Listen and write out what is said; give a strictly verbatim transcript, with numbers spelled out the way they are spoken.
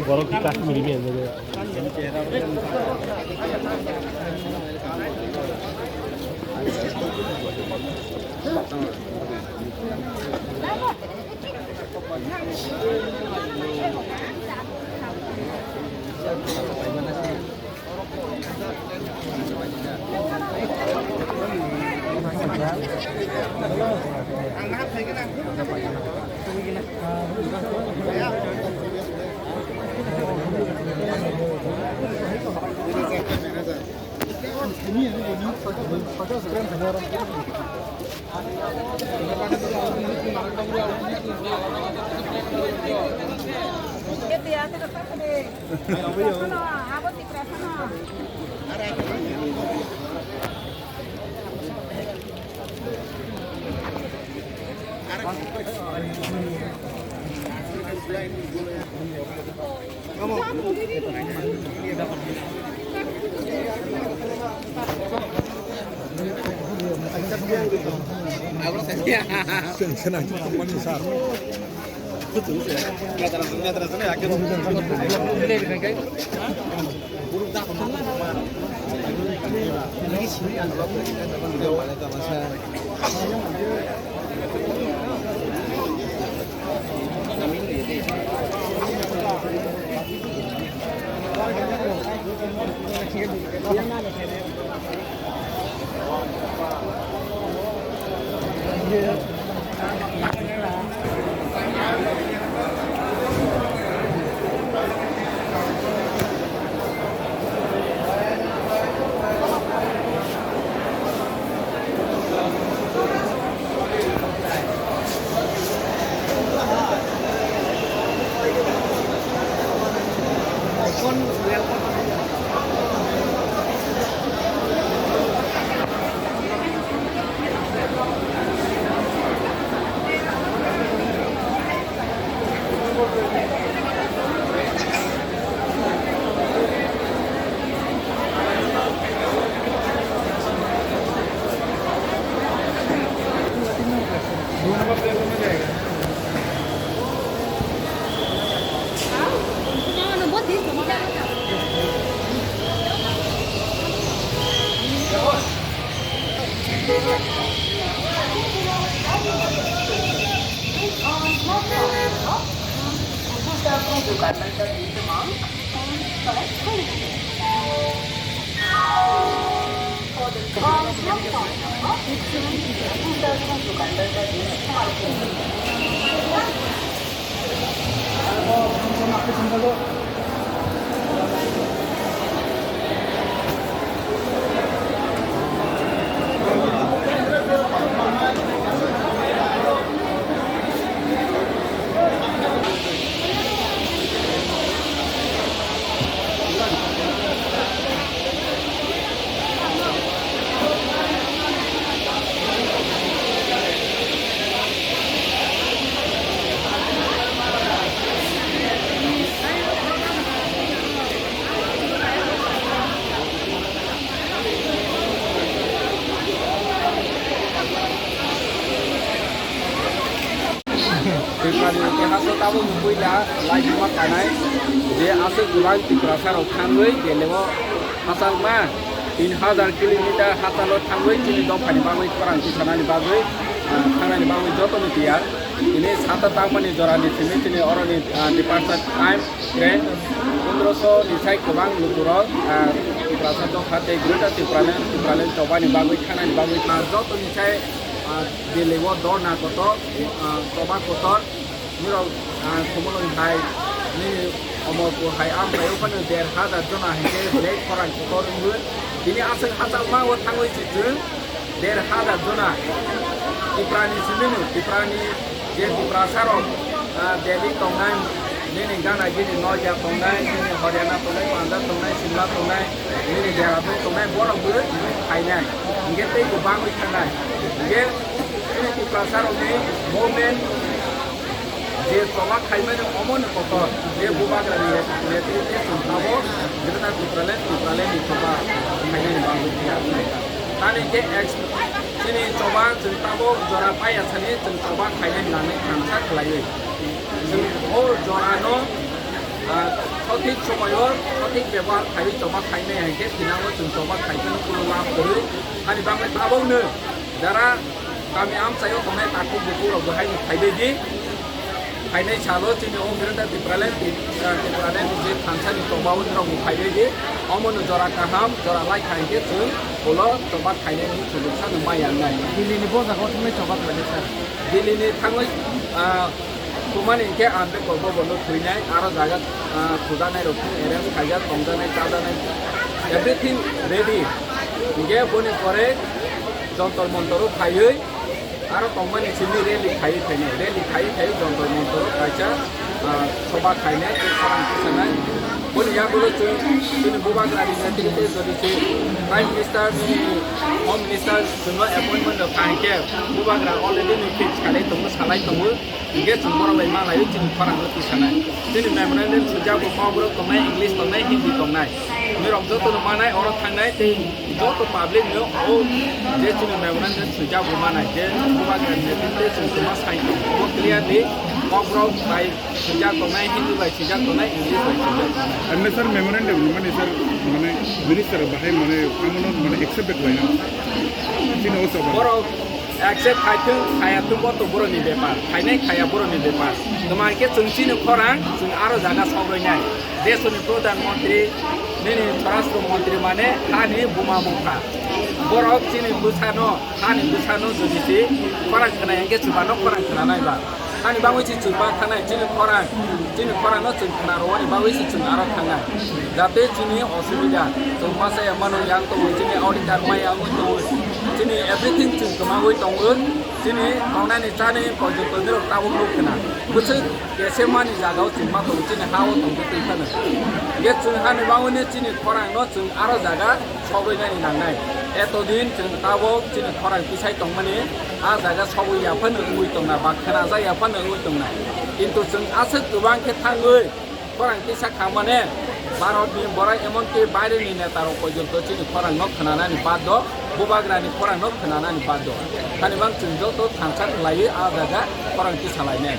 Borok Kashmiri men. Keha so tabuk ni puila laibuma kanai je aswk kwbang Tiprasa rok thangwi belego hachalma tin hazar kilometer hachalo thangwi chini dophani bagwi khorang tisanani bagwi, ah, thangnani bagwi jotono tiyar. Tini sata tangmani jorani simi tini oroni, ah, departure time train pondroso ni sai kwbang lukurok, ah, Tiprasa dopha tei Greater Tipraland, Tipraland chobani bagwi thangnani bagwi, ah, jotoni sai, ah, Delhi o dorna kotor, ah, choba kotor, nirok, ah, Khumulwng hai, nini Omorpur hai, amchaio phano der hazar jona hinkhe belai khorang kotor wngwi. Tini aswk hachalma o thangwi si chwng der hazar jona Tiprani simino, Tiprani je Tiprasarok, ah, Delhi tongnai, nini gana gini Noida tongnai, nini Haryana tongnai, Punjab tongnai, Simla tongnai, nini Dehradun tongnai, borok bo phainai. Hinkhe tei bo bangwi thangnai. Hinkhe chini Tiprasarokni movement je choba khaimani omo ni kotor, je bubagrani netrite chwng tabuk Greater Tipraland, Tipraland ni choba khainani bagwi tiyar. Tani khe ex-, chini choba chwng tabuk jora paiya sani chwng choba khainani nangnai thansa khlaiwi. Chwng o jorano, ah, sothik somoyo sothik bebohar khaiwi choba khainai hai khe thinango chwng choba khaikhe kunu lab kwrwi. Ani bagwi tabukno jara kami amchaio tongnai takhuk bukhuk rok bo haino phaibai di. Phainai salo chini o Greater Tipraland, Ti-, ah, Tipraland ni je thansa ni choba o norok bo phaibai di. Omo no jora kaham, jora lai khai khe chwng ulo choba khainai ni chwng sa no mai yang nai. Delhi ni bo jaga o thangwi choba khlainai sir. Delhi ni thangwi, ah, thumani hinkhe ang beko bo bono thwinai, aro jaga, ah, thujaknai rok thung arrange khaijak, tongjaknai, chajaknai, everything ready. Hinkhe boni pore Jontor Montor o phaiwi, aro tongmani simi rally khaiwi phainai. Rally khaiwi khaiwi Jontor Montor o kaisa, ah, soba khainai, tei khorang tisanai. Boni yagulo chwng chini bubagra rinai tini tei jodi se Prime Minister, nini Home Minister chwngno appointment rok kha hinkhe bubagra already ni fix khalai tongo, salai tongo. Hinkhe chwng borok bai ma laio chini khorang no tisanai. Chini memorandum swijak bo Kokborok tongnai, English tongnai, Hindi tongnai. Norok joto no manai oro thangnai tei joto public no o je chini memorandum swijak bo manai je bubagra ni netrite chwng kwma sai tongo. Bo clearly Kokborok bai swijak tongnai, Hindi bai swijak tongnai, English bai swijak tongnai. Ani sir memorandum ni mani sir mane minister bahai mane amono mane accept khlaina. Chini o choba. Borok accept khai thung, khaya thung bo to boroni bepar. Khainai khaya boroni bepar. Toma khe chwng chini khorang, chwng aro jaga sogwi nai. Desoni Pradhan Mantri, nini Swarashtra Mantri mane hani buma bupha. Borok chini bwsano, hani bwsano jodi se khorang khna hinkhe chubano khorang khna nai ba. Hani bagwi se chwng ba thangnai, chini khorang, chini khorang no chwng khna rwani bagwi se chwng aro thangnai. Jate chini osubida, chwng masa ya mano yang tongo, chini auditor ma yang tongo, chini everything chwng kwmagwi tongo, chini tongnani chani porjonto nirok tabuk nuk khna. Bwswk kese mani jagao chwng ma tongo, chini ha o tongwi twi phano. Ye chwng hani bagwi ni chini khorang no chwng aro jaga sogwi nani nangnai. Eto din chwng tabuk chini khorang tisai tongmani a jaga sogwi ya phano wngwi tongna ba khna ja ya phano wngwi tongna. Kintu chwng aswk kwbang khe thangwi khorang tisa kha mane Bharat ni borok emon ki baire ni neta rok porjonto chini khorang no khna nani bad do, bubagra ni khorang no khna nani bad do. Hani bang chwng joto thansa khlaiwi a jaga khorang tisa lai nai.